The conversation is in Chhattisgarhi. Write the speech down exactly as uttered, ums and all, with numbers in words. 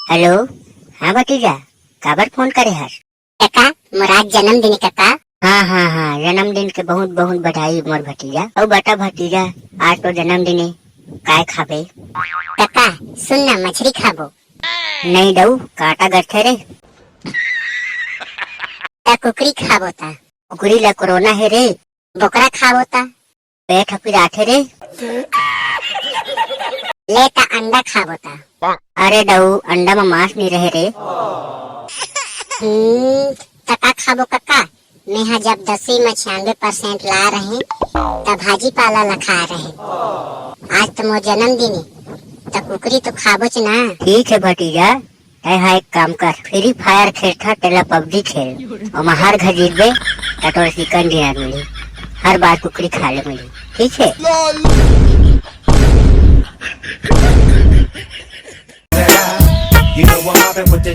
हेलो। हाँ भतीजा, काबर फोन करे हस? कका, मोर आज जन्मदिन हे कका। हाँ हाँ हाँ, जन्मदिन के बहुत बहुत बधाई मोर भतीजा। अउ बता भतीजा, आज तो जन्मदिन हे, काय खाबे? कका, सुन ना, मछरी खाबो। नहीं दऊ, कांटा गरथे रे। त कुकरी खाबो ता। कुकरी ला कोरोना हे रे। बोकरा खाबो ता। पेट ह पिराथे रे। ले ता अंडा खाबो ता। अरे दऊ, अंडा म मांस नहीं रहे रे। हम्म, त का खाबो कका? मेहा जब दसवीं म छियानवे परसेंट ला रहे, त भाजी पाला ला खाए रहे। आज तो मोर जन्मदिन हे, त कुकरी तो खाबोच ना। ठीक है भतीजा, तै हा एक काम कर, फ्री फायर खेलथा, तेला पबजी खेल। ओमा हर घर जीतबे, त तोर चिकन डिनर मिली, हर बार कुकरी खा ले मिली, ठीक है? You know I'm mobbing with the